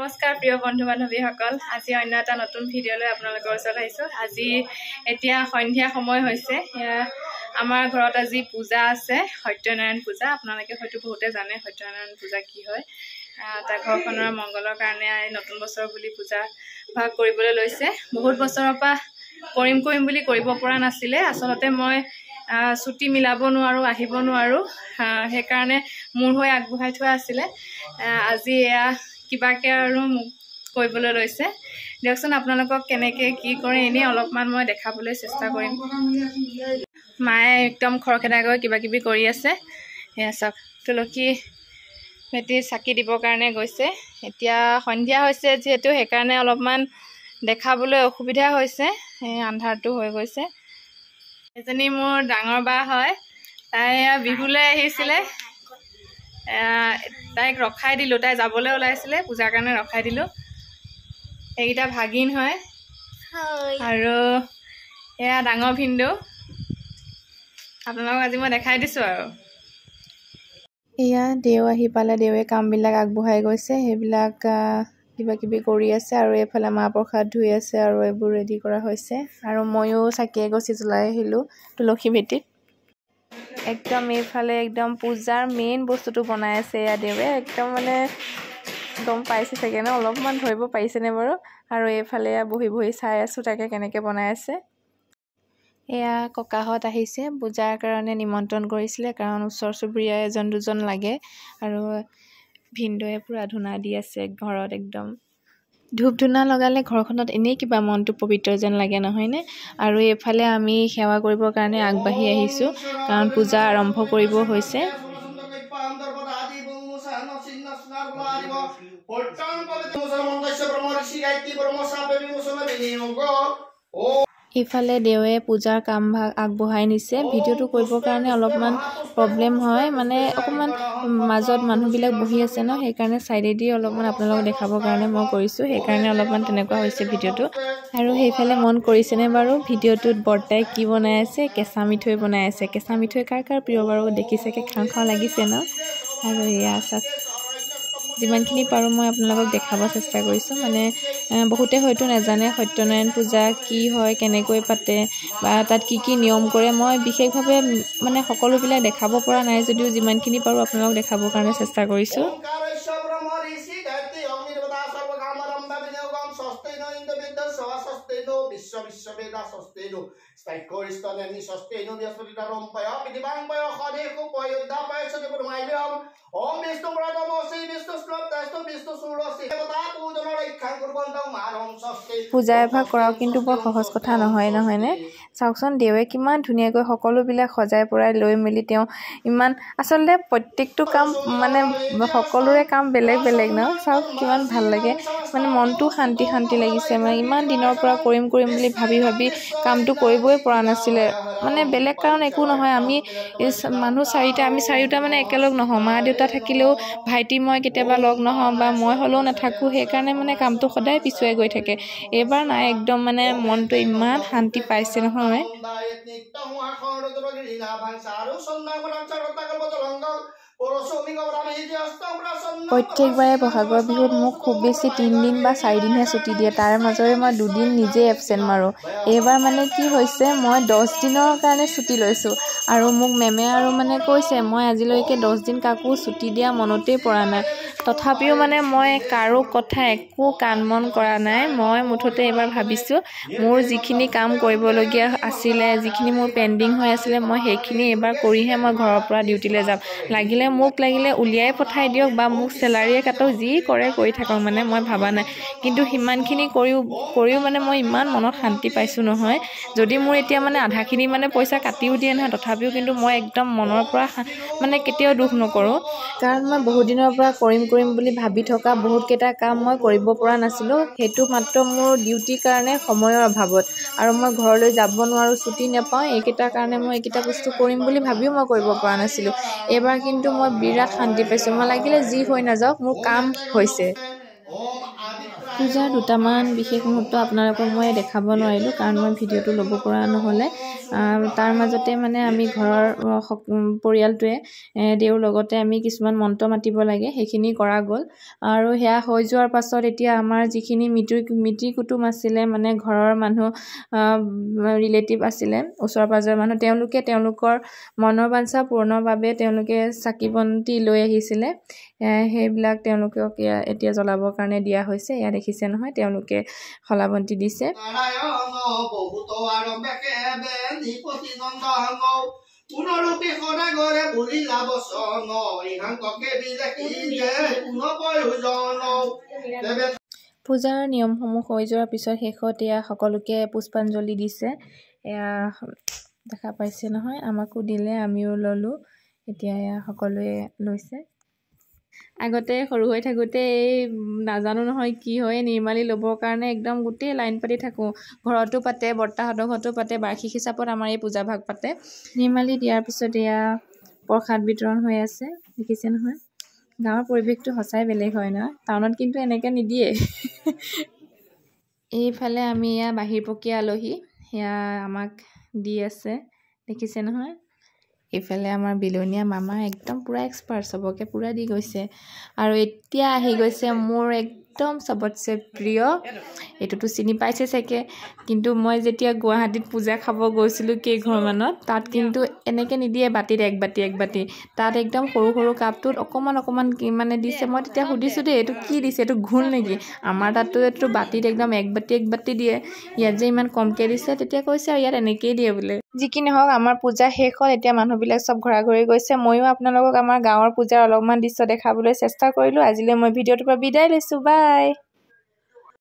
নমস্কাৰ প্ৰিয় বন্ধু বান্ধৱীসকল, আজি অন্য এটা নতুন ভিডিঅ' লৈ আপোনালোকৰ ওচৰত আহিছোঁ। আজি এতিয়া সন্ধিয়া সময় হৈছে। আমাৰ ঘৰত আজি পূজা আছে, সত্যনাৰায়ণ পূজা। আপোনালোকে হয়তো বহুতে জানে সত্যনাৰায়ণ পূজা কি হয়। তাৰ ঘৰখনৰ মংগলৰ কাৰণে নতুন বছৰ বুলি পূজা ভাগ কৰিবলৈ লৈছে। বহুত বছৰৰ পৰা কৰিম কৰিম বুলি কৰিব পৰা নাছিলে। আচলতে মই ছুটি মিলাব নোৱাৰোঁ, আহিব নোৱাৰোঁ, সেইকাৰণে মোৰ হৈ আগবঢ়াই থোৱা আছিলে। আজি এয়া কিবাকৈ আৰু মোক কৰিবলৈ লৈছে। দিয়কচোন আপোনালোকক কেনেকৈ কি কৰে এনেই অলপমান মই দেখাবলৈ চেষ্টা কৰিম। মায়ে একদম খৰখেদাকৈ কিবা কিবি কৰি আছে। সেয়া চাওক, তুলসী ভেটি চাকি দিবৰ কাৰণে গৈছে। এতিয়া সন্ধিয়া হৈছে যিহেতু, সেইকাৰণে অলপমান দেখাবলৈ অসুবিধা হৈছে, এই আন্ধাৰটো হৈ গৈছে। এজনী মোৰ ডাঙৰ বা হয়, তাই বিহুলৈ আহিছিলে। তাইক ৰখাই দিলোঁ, তাই যাবলৈ ওলাইছিলে পূজাৰ কাৰণে ৰখাই দিলোঁ। এইকেইটা ভাগিন হয় আৰু এয়া ডাঙৰ ভিনদেউ। আপোনালোকক আজি মই দেখাই দিছোঁ। আৰু এয়া দেউ আহি পালে, দেৱে কামবিলাক আগবঢ়াই গৈছে, সেইবিলাক কিবা কিবি কৰি আছে। আৰু এইফালে মাহ প্ৰসাদ ধুই আছে আৰু এইবোৰ ৰেডি কৰা হৈছে। আৰু ময়ো চাকি এগছি জ্বলাই আহিলোঁ তুলসী ভেটিত। একদম এইফালে একদম পূজাৰ মেইন বস্তুটো বনাই আছে এয়া দেৱে। একদম মানে গম পাইছে চাগে ন, অলপমান ধৰিব পাৰিছেনে বাৰু? আৰু এইফালে এয়া বহি বহি চাই আছোঁ তাকে কেনেকৈ বনাই আছে। এয়া ককাহঁত আহিছে, পূজাৰ কাৰণে নিমন্ত্ৰণ কৰিছিলে, কাৰণ ওচৰ চুবুৰীয়া এজন দুজন লাগে। আৰু ভিনদেউৱে পূৰা ধূনা দি আছে ঘৰত। একদম ধূপ ধূনা লগালে ঘৰখনত এনেই কিবা মনটো পবিত্ৰ যেন লাগে, নহয়নে? আৰু এইফালে আমি সেৱা কৰিবৰ কাৰণে আগবাঢ়ি আহিছোঁ, কাৰণ পূজা আৰম্ভ কৰিব হৈছে। ইফালে দেৱে পূজাৰ কামভাগ আগবঢ়াই নিছে। ভিডিঅ'টো কৰিবৰ কাৰণে অলপমান প্ৰব্লেম হয়, মানে অকণমান মাজত মানুহবিলাক বহি আছে ন, সেইকাৰণে চাইডেদি অলপমান আপোনালোকক দেখাবৰ কাৰণে মই কৰিছোঁ, সেইকাৰণে অলপমান তেনেকুৱা হৈছে ভিডিঅ'টো। আৰু সেইফালে মন কৰিছেনে বাৰু ভিডিঅ'টোত বৰ্তাই কি বনাই আছে? কেঁচা মিঠৈ বনাই আছে। কেঁচা মিঠৈ কাৰ কাৰ প্ৰিয় বাৰু? দেখি চাগে খাওঁ খাওঁ লাগিছে ন? আৰু এয়া চাওক, যিমানখিনি পাৰোঁ মই আপোনালোকক দেখাব চেষ্টা কৰিছোঁ। মানে বহুতে হয়তো নাজানে সত্যনাৰায়ণ পূজা কি হয়, কেনেকৈ পাতে বা তাত কি কি নিয়ম কৰে। মই বিশেষভাৱে মানে সকলোবিলাক দেখাব পৰা নাই যদিও যিমানখিনি পাৰোঁ আপোনালোকক দেখাবৰ কাৰণে চেষ্টা কৰিছোঁ। পূজা এভাগ কৰাও কিন্তু বৰ সহজ কথা নহয়, নহয়নে? চাওকচোন দেৱে কিমান ধুনীয়াকৈ সকলোবিলাক সজাই পৰাই লৈ মেলি তেওঁ ইমান, আচলতে প্ৰত্যেকটো কাম মানে সকলোৰে কাম বেলেগ বেলেগ ন। চাওক কিমান ভাল লাগে, মানে মনটো শান্তি শান্তি লাগিছে। মানে ইমান দিনৰ পৰা কৰিম কৰিম বুলি ভাবি ভাবি কামটো কৰিবই পৰা নাছিলে। মানে বেলেগ কাৰণ একো নহয়, আমি মানুহ চাৰিটা, আমি চাৰিওটা মানে একেলগ নহওঁ। মা দেউতা থাকিলেও ভাইটি মই কেতিয়াবা লগ নহওঁ বা মই হ'লেও নাথাকোঁ, সেইকাৰণে মানে কামটো সদায় পিছুৱাই গৈ থাকে। এইবাৰ নাই, একদম মানে মনটো ইমান শান্তি পাইছে নহয়। প্ৰত্যেকবাৰে বহাগৰ বিহুত মোক খুব বেছি 3 দিন বা 4 দিনহে ছুটি দিয়ে, তাৰ মাজৰে মই দুদিন নিজেই এবচেণ্ট মাৰোঁ। এইবাৰ মানে কি হৈছে, মই 10 দিনৰ কাৰণে ছুটি লৈছোঁ। আৰু মোক মেমে আৰু মানে কৈছে, মই আজিলৈকে 10 দিন কাকো ছুটি দিয়া মনতেই পৰা নাই। তথাপিও মানে মই কাৰো কথা একো কাণ মন কৰা নাই। মই মুঠতে এইবাৰ ভাবিছোঁ, মোৰ যিখিনি কাম কৰিবলগীয়া আছিলে, যিখিনি মোৰ পেণ্ডিং হৈ আছিলে, মই সেইখিনি এইবাৰ কৰিহে মই ঘৰৰ পৰা ডিউটিলৈ যাম। লাগিলে মোক লাগিলে উলিয়াই পঠাই দিয়ক বা মোক চেলাৰীয়ে কাটক, যি কৰে কৰি থাকক, মানে মই ভবা নাই। কিন্তু সিমানখিনি কৰিও কৰিও মানে মই ইমান মনত শান্তি পাইছোঁ নহয়। যদি মোৰ এতিয়া মানে আধাখিনি মানে পইচা কাটিও দিয়ে নহয়, তথাপিও কিন্তু মই একদম মনৰ পৰা মানে কেতিয়াও দুখ নকৰোঁ। কাৰণ মই বহুত দিনৰ পৰা কৰিম কৰিম বুলি ভাবি থকা বহুতকেইটা কাম মই কৰিব পৰা নাছিলোঁ। সেইটো মাত্ৰ মোৰ ডিউটিৰ কাৰণে সময়ৰ অভাৱত আৰু মই ঘৰলৈ যাব নোৱাৰোঁ, ছুটি নাপাওঁ, এইকেইটাৰ কাৰণে মই এইকেইটা বস্তু কৰিম বুলি ভাবিও মই কৰিব পৰা নাছিলোঁ। এইবাৰ কিন্তু মই বিৰাট শান্তি পাইছোঁ। মই লাগিলে যি হৈ নাযাওক, মোৰ কাম হৈছে। পূজাৰ দুটামান বিশেষ মুহূৰ্ত আপোনালোকক মই দেখাব নোৱাৰিলোঁ, কাৰণ মই ভিডিঅ'টো ল'ব পৰা নহ'লে। তাৰ মাজতে মানে আমি ঘৰৰ পৰিয়ালটোৱে দেউৰ লগতে আমি কিছুমান মন্ত্ৰ মাতিব লাগে, সেইখিনি কৰা গ'ল। আৰু সেয়া হৈ যোৱাৰ পাছত এতিয়া আমাৰ যিখিনি মিতিৰ কুটুম আছিলে, মানে ঘৰৰ মানুহ, ৰিলেটিভ আছিলে, ওচৰ পাজৰৰ মানুহ, তেওঁলোকে তেওঁলোকৰ মনৰ বাঞ্ছা পূৰণৰ বাবে তেওঁলোকে চাকি বন্তি লৈ আহিছিলে। সেইবিলাক তেওঁলোকক এতিয়া জ্বলাবৰ কাৰণে দিয়া হৈছে। এয়া দেখিছে নহয়, তেওঁলোকে শলা বন্তি দিছে। পূজাৰ নিয়মসমূহ হৈ যোৱাৰ পিছত শেষত এয়া সকলোকে পুষ্পাঞ্জলি দিছে। এয়া দেখা পাইছে নহয়, আমাকো দিলে, আমিও ল'লোঁ। এতিয়া এয়া সকলোৱে লৈছে। আগতে সৰু হৈ থাকোঁতে এই নাজানো নহয় কি হয়, নিৰ্মালি ল'বৰ কাৰণে একদম গোটেই লাইন পাতি থাকোঁ। ঘৰতো পাতে, বৰ্তাহঁতৰ ঘৰতো পাতে, বাৰ্ষিক হিচাপত আমাৰ এই পূজা ভাগ পাতে। নিৰ্মালি দিয়াৰ পিছত এয়া প্ৰসাদ বিতৰণ হৈ আছে, দেখিছে নহয়। গাঁৱৰ পৰিৱেশটো সঁচাই বেলেগ হয় ন, টাউনত কিন্তু এনেকৈ নিদিয়ে। এইফালে আমি এয়া বাহিৰ পকীয়া আলহী, সেয়া আমাক দি আছে, দেখিছে নহয়। এইফালে আমাৰ বিলনীয়া মামা একদম পূৰা এক্সপাৰ্ট, চবকে পূৰা দি গৈছে। আৰু এতিয়া আহি গৈছে মোৰ একদম চবতছে প্ৰিয়, এইটোতো চিনি পাইছে চাগে, কিন্তু মই যেতিয়া গুৱাহাটীত পূজা খাব গৈছিলোঁ কেইঘৰমানত, তাত কিন্তু এনেকৈ নিদিয়ে বাতিত এক বাতি এক বাতি, তাত একদম সৰু সৰু কাপটোত অকণমান অকণমান মানে দিছে। মই তেতিয়া সুধিছোঁ দেই, এইটো কি দিছে, এইটো ঘোল নেকি? আমাৰ তাততো এইটো বাতিত একদম এক বাতি এক বাতি দিয়ে, ইয়াত যে ইমান কমকৈ দিছে। তেতিয়া কৈছে আৰু ইয়াত এনেকৈয়ে দিয়ে বোলে। যি কি নহওক, আমাৰ পূজা শেষ হ'ল, এতিয়া মানুহবিলাক চব ঘৰা ঘৰি গৈছে। ময়ো আপোনালোকক আমাৰ গাঁৱৰ পূজাৰ অলপমান দৃশ্য দেখাবলৈ চেষ্টা কৰিলোঁ। আজিলৈ মই ভিডিঅ'টোৰ পৰা বিদায় লৈছোঁ, বাই।